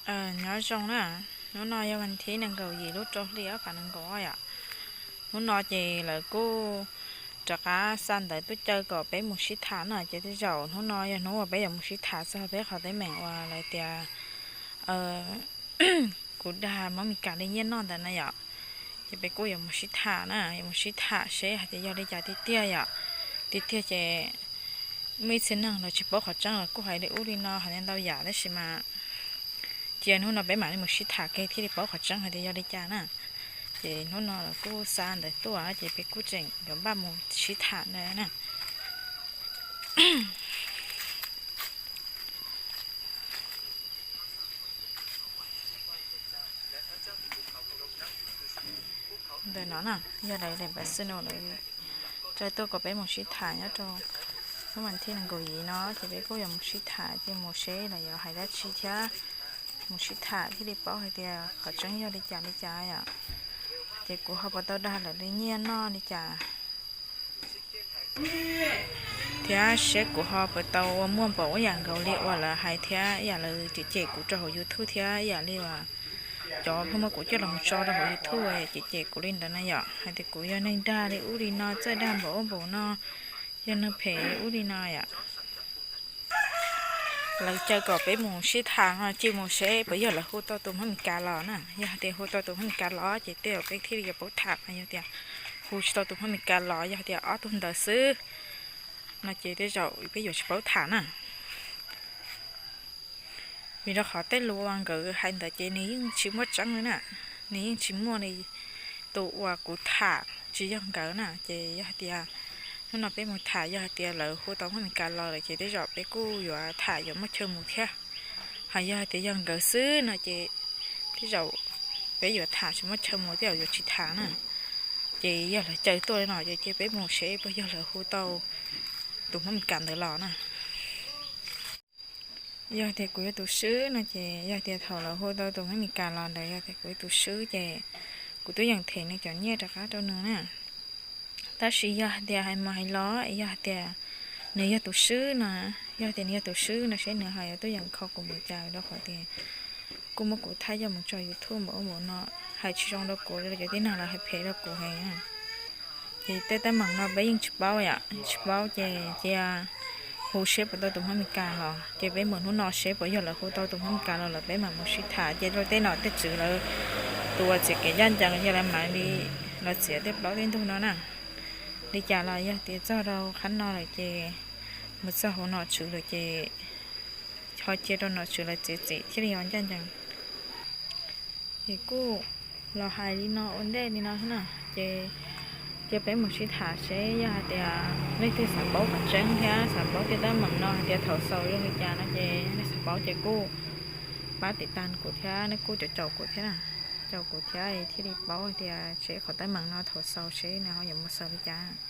Nyob zoo na, hnub no yog vas thib nees nkaum yim lub rau hli ob phav nees nkaum yom. Hnub no ces lawv kuj rov qab xa ntawv tuaj caw kom peb mus sib tham na, ces tej zaum hnub no yog hnub uas peb yuav mus sib tham txog peb qhov teeb meem uas lawv tias kuv dag Hmoob Mes Kas li nyiaj noj ntawd na yom. Ces peb kuj yuav mus sib tham na, yuav mus sib tham seb hais tias yog li cas tiag tiag yom. Tiag tiag ces muaj ib txhia neeg los tsis paub qhov tseeb los kuj hais li ub li no hais li ntau yam, tab sis mas cia hnub no peb mam li mus sib tham kiag thiaj li paub qhov tseeb hais tias yog li cas na. Ces hnub no los kuj xa ntawv tuaj ces peb kuj tseem yuav npaj mus sib tham ntawd na. Ntawm no na, yog lawv daim npav xwb no lawv tsa tuaj kom peb mus sib tham nyob rau hnub vas thib nees nkaum yim no, ces peb kuj yuav mus sib tham ces mus seb lawv yuav hais dab tsi thiab, mus sib tham thiaj li paub hais tias qhov tseeb yog li cas li cas yom. Ces kuv ho puas tau dag lawv li nyiaj noj li cas thiab seb kuv ho puas tau ua muaj npaum ib yam nkaus li uas lawv hais thiab ib yam lawv cem cem kuv rau hauv YouTube thiab ib yam li uas cov pheej muab kuv coj los tso rau hauv YouTube cem cem kuv li ntawd na yom, hais tias kuv yog neeg dag li ub li no, txawj dag npaum ub npaum no, yog neeg phem li ub li no yom. Lawv caw kom peb mus sib tham no cia mus seb puas yog lawv hu tau tus Hmoob Mes Kas los na. Yog hais tias hu tau tus Hmoob Mes Kas los ces tej zaum peb thiaj li yuav paub tham, yog tias hu tsis tau tus Hmoob Mes Kas los, yog tias ob tug ntawd xwb no ces tej zaum peb yuav tsis paub tham na. Vim rau qhov tej lus uas nkawd hais ntawd ces nws yeej tsis muaj tseeb li na, nws yeej tsis muaj li tus uas kuv tham tsis yog nkawd na. Ces yog hais tias hnub no peb mus tham, yog hais tias lawv hu tau Hmoob Mes Kas los lawm ces tej zaum peb kuj yuav tham yuav muaj chaw mus thiab. Hos yog hais tias yog nkawd xwb no ces tej zaum peb yuav tham tsis muaj chaw mus, tej zaum yuav tsis tham na. Ces yog lawv caw tuaj li no ces cia peb mus seb puas yog lawv hu tau tus Hmoob Mes Kas ntawd los na. Yog tias kuv yog tus swb no ces yog tias thaum lawv hu tau tus Hmoob Mes Kas los ntawd yog tias kuv yog tus swb ces kuv twb yeem them nws cov nyiaj rov qab rau nws na. Tab sis yog hais tias hais mus hais los yog hais tias nws yog tus swb no, yog tias nws yog tus swb no seb nws ho yuav tuaj yeem kho kuv npaum cas, rau qhov tias kuj muab kuv thaij coj mus tso YouTube npaum ub npaum no, hais tsis zoo rau kuv, cov tib neeg los hais phem rau kuv heev. Ces tej teeb meem no peb yeej tsis paub yom, tsis paub ces cia hu seb puas tau tus Hmoob Mes Kas los, ces peb mus hnub no seb puas yog lawv hu tau tus Hmoob Mes Kas los lawm peb mam mus sib tham, ces rau tej nom tej tswv lawv, tus uas txiav kev ncaj ncees ces lawv mam li los txiav tej plaub tej ntug no na. Li cas los yog tias txog rau qhab no lawm ces mus txog hauv nom tswv lawm ces ho cia rau nom tswv lawv txiav txim thiaj li yuav ncaj ncees. Ces kuj los hais li no ua ntej li no na, ces cia peb mus sib tham seb yog hais tias leej twg xav paub qhov tseeb thiab xav paub tej teeb meem no hais tias thaum xaus zoo li cas no ces nej xav paub ces kuj pab tim tas kuv thiab nej kuj caum caum kuv thiab na, caum kuv thiab thiaj li paub hais tias seb qhov teeb meem no thaum xaus seb nws ho yuav mus xaus li cas.